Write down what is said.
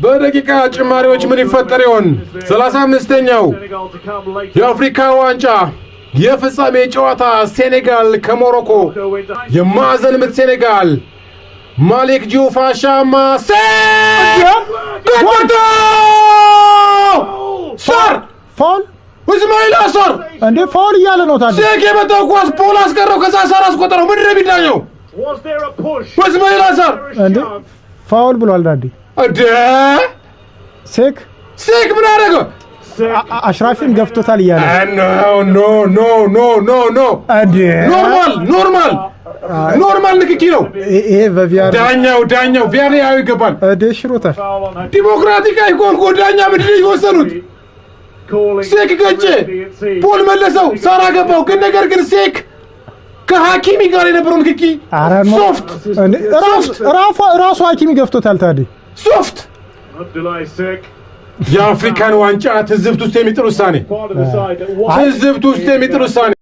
በደቂቃ ጭማሪዎች ምን ይፈጠር ይሆን? 35ኛው የአፍሪካ ዋንጫ የፍጻሜ ጨዋታ፣ ሴኔጋል ከሞሮኮ። የማዕዘን ምት ሴኔጋል፣ ማሊክ ዲዩፍ አሻማ ገባቶ ሳር። Foul። እስማኤላ ሳር። እንዴ፣ foul እያለ ነው ታዲያ። ሴክ የመታው ኳስ ፖል አስቀረው፣ ከዛ ሳር አስቆጠረው። ምንድን ነው የሚዳኘው? እስማኤላ ሳር። እንዴ፣ foul ብሏል ዳዲ። እንዴ! ሴክ። ሴክ ምን አደረገ? አሽራፊን ገፍቶታል እያለ። No, no, no, no, no, no። እንዴ! Normal, normal, normal ንክኪ ነው። ይሄ በ VAR ዳኛው VAR ያው ይገባል። እንዴ፣ ሽሮታል። ዲሞክራቲካዊ ኮንጎ ዳኛ ምንድን ነው የወሰኑት? ሴክ ገጨ፣ ፖል መለሰው፣ ሳራ ገባው። ግን ነገር ግን ሴክ ከሐኪሚ ጋር የነበረው ንክኪ ኧረ no። Soft። እንዴ፣ ራሱ ሐኪሚ ገፍቶታል ታዲያ። Soft። የአፍሪካን ዋንጫ ትዝብት ውስጥ የሚጥል ውሳኔ፣ ትዝብት ውስጥ የሚጥል ውሳኔ።